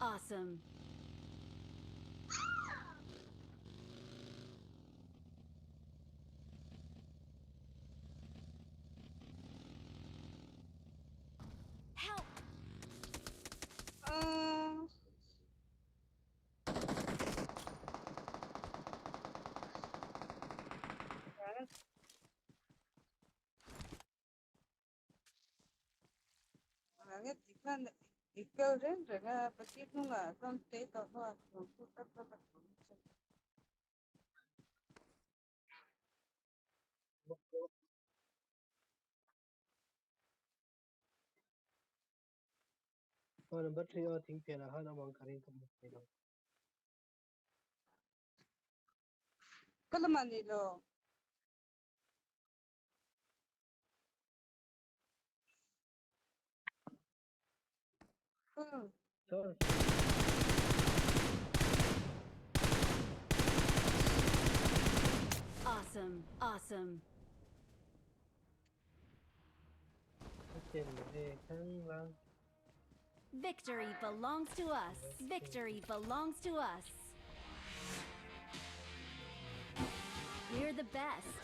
Awesome. Help! I kal reng reng a, paki hnungah chuan tei tawh hnuah chuan chu tak tak a awm che. Aw number 3 aw thingpianah khan awm ang ka ring ka hmu thei lo. Ka lamah ni lo. Sir. Awesome. Awesome. Victory belongs to us. Victory belongs to us. We're the best.